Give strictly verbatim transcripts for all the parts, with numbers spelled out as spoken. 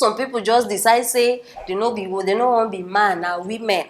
Some people just decide say they no be, they no wan be man, na women.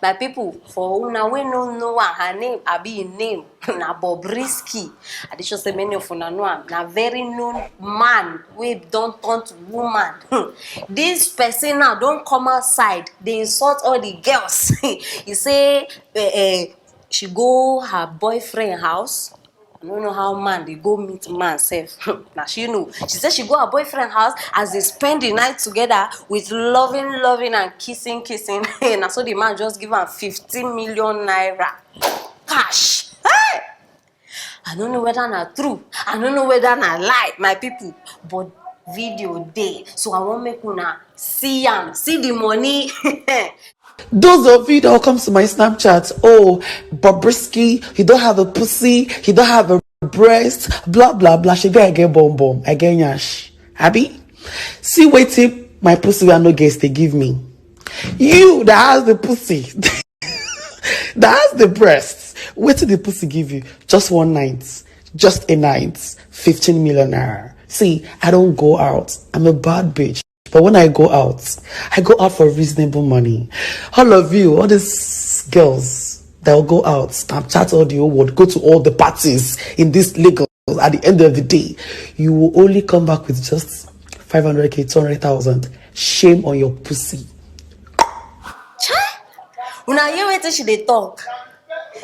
My people, for una wey no know am, her name, abi im name, na Bobrisky. I dey sure say many of una know am. Na very known man wey don turn to woman. This person now don come outside dey insult all the girls. He say, eh, eh, she go her boyfriend house. I no know how man dey go meet man sef. Na she know. She say she go her boyfriend house, as they spend the night together with loving, loving and kissing, kissing. Na so the man just give am fifteen million naira cash. Hey! I no know whether na true. I no know whether na lie, my people. But video dey. So I wan make una see am. See the money. Those of you that will come to my Snapchat, "Oh, Bobrisky, you don't have a pussy, you don't have a breast, blah, blah, blah." She go, "I get bum bum, I get nyash." Abi? See wetin my pussy wey I no get dey give me. You that has the pussy, that has the breasts, wetin the pussy give you? Just one night, just a night, fifteen million naira. See, I don't go out. I'm a bad bitch. But when I go out, I go out for reasonable money. All of you, all these girls that will go out, Snapchat all the whole world, go to all the parties in this Lagos, at the end of the day, you will only come back with just five hundred K, two hundred thousand. Shame on your pussy. Chai! Una hear wetin she dey talk?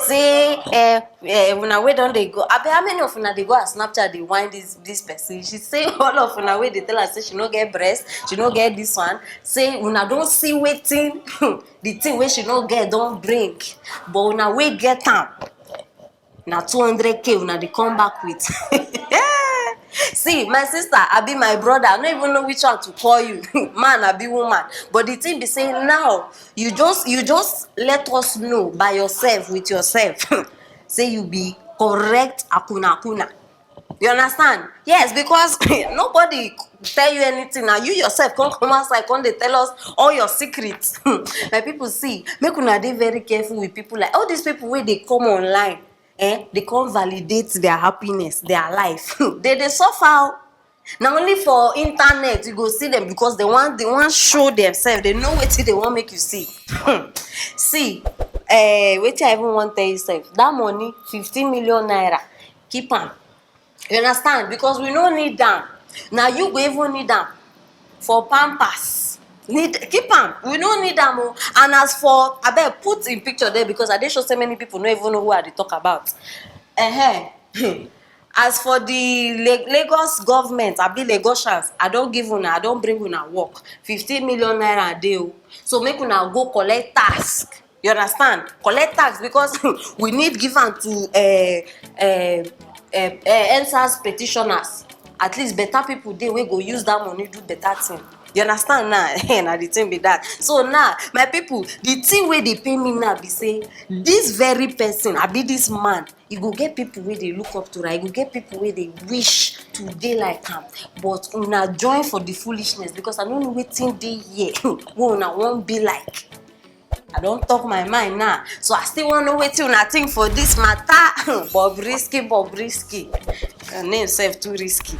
Say, eh, eh, una wey don dey go. Abi, how many of una dey go her Snapchat dey whine this, this person? She say all of una wey dey tell her say she no get breast, she no get this one. Say una don see wetin the thing wey she no get don bring. But una wey get am, na two hundred K una dey come back with. See, my sister, abi my brother, I no even know which one to call you. Man, abi woman. But the thing be say now, you just, you just let us know by yourself, with yourself, say you be correct akuna akuna. You understand? Yes, because nobody tell you anything. Now you yourself come, come outside, come dey tell us all your secrets. My people, see, make una dey very careful with people like all these people wey dey come online. Eh, they come validate their happiness, their life. They dey suffer o. Na only for internet you go see them because they want, they want show themselves. They know wetin they want make you see. See, eh, wetin I even wan tell you sef. That money, fifteen million naira, keep am. You understand? Because we no need am. Na you go even need am for pampers. Need, keep am. We no need am o. And as for, abeg, put in picture there because I dey sure say many people no even know who I dey talk about. Ehen. As for the La-, Lagos government, abi Lagosians, I don give una, I don bring una work. Fifteen million naira dey o. So make una go collect tax. You understand? Collect tax because we need give am to, eh, eh, eh, eh, EndSARS petitioners. At least better people dey wey go use that money do better thing. You understand now? Na the thing be that. So now, my people, the thing wey dey pain me now be say this very person, abi this man, e go get people wey dey look up to am, e go get people wey dey wish to dey like am. But una join for the foolishness because I no know wetin dey here wey una wan be like. I don talk my mind now, so I still wan know wetin una think for this matter. Bobrisky, Bobrisky, your name sef too risky.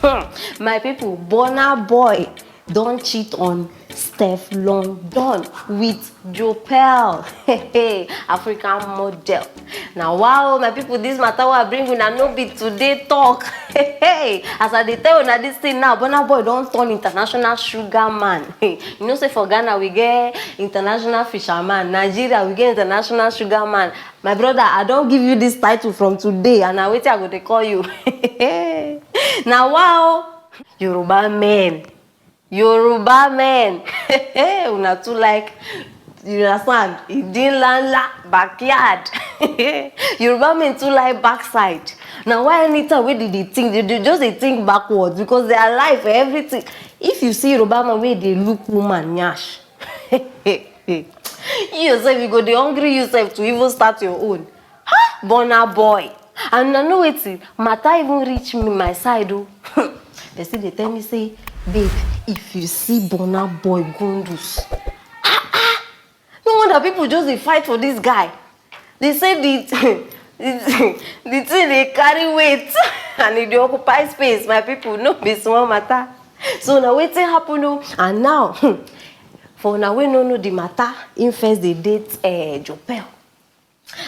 Hmm. My people, Burna Boy don cheat on Stefflon Don with Joe Pearl. African model. Now, wow, my people, this matter wey I bring una no be today talk. As I dey tell una this thing now, Burna Boy don turn international sugar man. You know say for Ghana we get international fisherman, Nigeria we get international sugar man. My brother, I don give you this title from today, and na wetin I go dey call you. Now, wow, Yoruba men. Yoruba men, una too like, you understand? Idin ńláńlá, backyard. Yoruba men too like backside. Now, why anytime wey they dey think, they dey just dey think backwards because their life, everything. If you see Yoruba man wey dey look woman nyash, you yourself, you go dey hungry yourself to even start your own. Ha! Burna Boy. And I know wetin, matter even reach me my side o. They still dey tell me say, "Babe, if you see Burna Boy Gundus." Ah, ah. No wonder people just dey fight for this guy. They say the, the thing dey carry weight and e dey occupy space, my people, no be small matter. So na wetin happen o. And now, for una wey no know the matter, im first dey date eh, Jopel.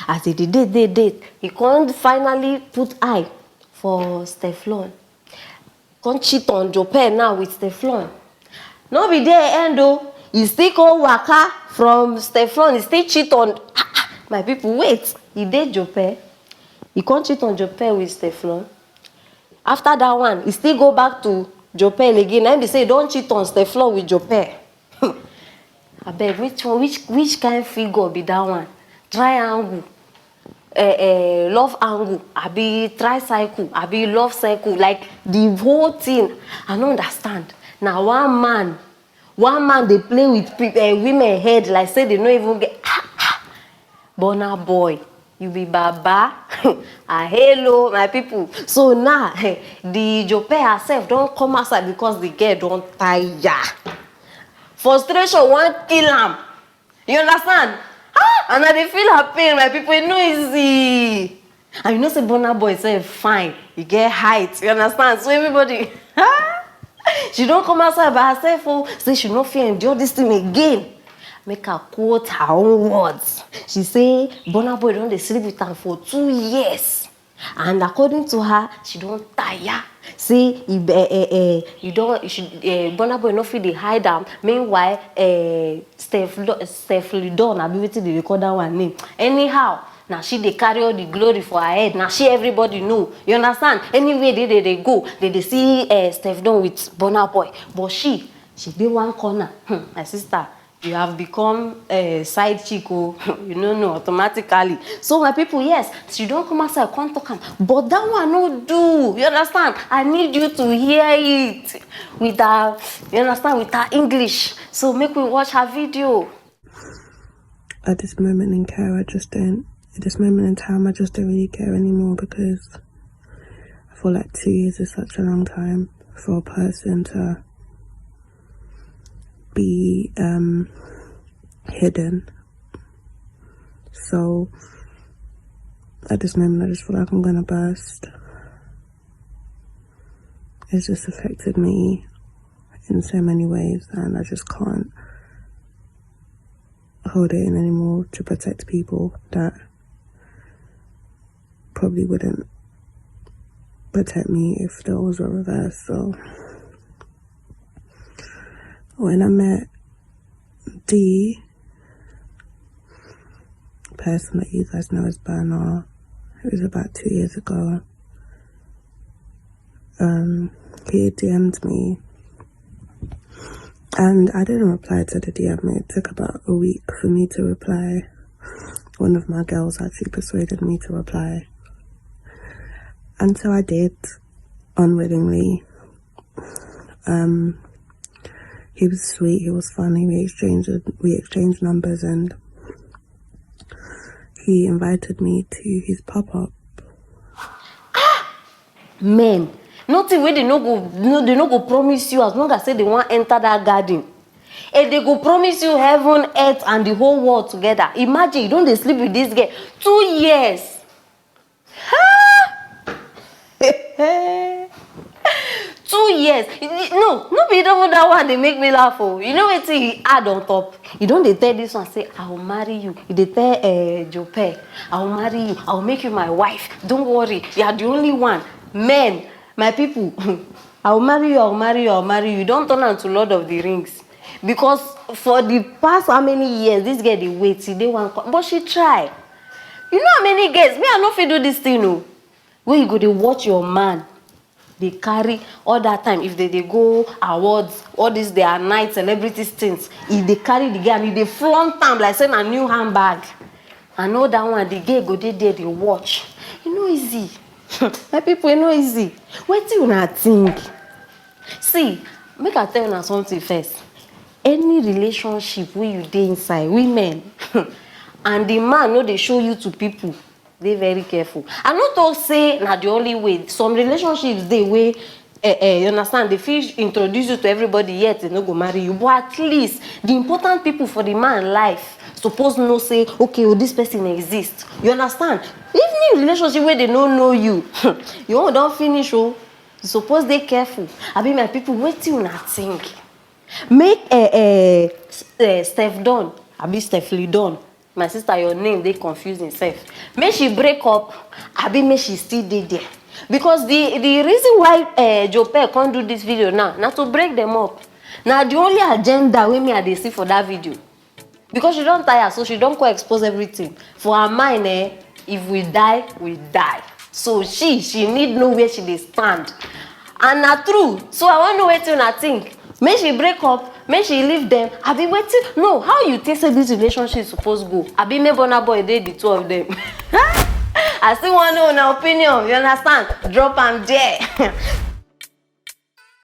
As e dey date, date, date, e come finally put eye for Steflon. Come cheat on Jopel now with Steflon. No be there e end o. E still come waka from Steflon, e still cheat on. Ah, ah, my people, wait. E date Jopel. E come cheat on Jopel with Steflon. After that one, e still go back to Jopel again. Na im be say e don cheat on Steflon with Jopel. Abeg, which one, which which kind figure be that one? Triangle, eh, eh, love angle, abi tricycle, abi love circle, like the whole thing. I no understand. Na one man, one man dey play with pe- eh, women head like say they no even get. Ah, ah. Burna Boy, you be baba. Ah, hello, my people. So now, eh, the Jopel herself don come outside because the girl don tire. Frustration wan kill am. You understand? Ah, and I dey feel her pain, my people. E no easy. And you know say Burna Boy sef fine. E get height. You understand? So everybody, she don come outside by herself o. Say she no fit endure this thing again. Make I quote her own words. She say Burna Boy don dey sleep with am for two years. And according to her, she don tire. Say e be- eh, eh, eh, you don she, eh, Burna Boy no fit dey hide am. Meanwhile, eh, Steph Lo- Steph Lidon, abi wetin dey dey call that one name? Anyhow, na she dey carry all the glory for her head. Na she everybody know. You understand? Anywhere they dey dey go, they dey see eh, Steph Don with Burna Boy. But she, she dey one corner. Hmm, my sister, you have become a side chick o. You no know automatically. So my people, yes, she don come outside come talk am, but that one no do. You understand? I need you to hear it with her, you understand, with her English. So make we watch her video. At this moment in care, I just don't. At this moment in time, I just don't really care anymore because I feel like two years is such a long time for a person to be um, hidden. So at this moment, I just feel like I'm gonna burst. It's just affected me in so many ways, and I just can't hold it in anymore to protect people that probably wouldn't protect me if the roles were reversed. So when I met the person that you guys know as Bernard, it was about two years ago. Um, he D M'd me, and I didn't reply to the D M. It took about a week for me to reply. One of my girls actually persuaded me to reply, and so I did, unwillingly. Um, he was sweet. He was funny. We exchanged we exchanged numbers, and he invited me to his pop up. Men, nothing wey they no go no, they no go promise you as long as say they wan enter that garden. If they go promise you heaven, earth, and the whole world together, imagine you don dey sleep with this girl two years. Two years. No, no be even that one dey make me laugh o. You know wetin he add on top? He don dey tell this one say, "I will marry you." He dey tell uh, Jope, "I will marry you. I will make you my wife. Don't worry. You are the only one." Men, my people, "I will marry you. I will marry you. I will marry you." You don turn am to Lord of the Rings. Because for the past how many years, this girl dey wait, she dey one, but she try. You know how many girls, me, I no fit do this thing o. Wey you go dey watch your man dey carry all that time, if they dey go awards, all these their night celebrities things, e dey carry the girl and e dey flaunt am like say na new handbag. And all that one, the girl go dey there dey watch. E no easy. My people, e no easy. Wetin una think? See, make I tell una something first. Any relationship wey you dey inside, women, and the man no dey show you to people, dey very careful. I no talk say na the only way. Some relationships dey wey eh, eh, you understand, they fit introduce you to everybody, yet they no go marry you. But at least the important people for the man life, suppose know say, okay, oh, this person exist. You understand? If new relationship where they no know you, you own don finish. Oh, you suppose dey careful. Abi, my people, wetin una think? Make uh, uh, uh, Steph Don, abi Steph Lee Don. My sister, your name dey confusing sef. Make she break up, abi make she still dey there. Because the the reason why uh, Joe Pell come do this video now, na to break them up. Na the only agenda wey me I dey see for that video. Because she don tire, so she don come expose everything. For her mind, eh, if we die, we die. So she, she need know where she dey stand. And na true. So I wan know wetin una think. Make she break up, make she leave them. Abi wetin? No, how you think say this relationship suppose go? Abi make Burna Boy dey the two of them? I still wan know una opinion. You understand? Drop am there.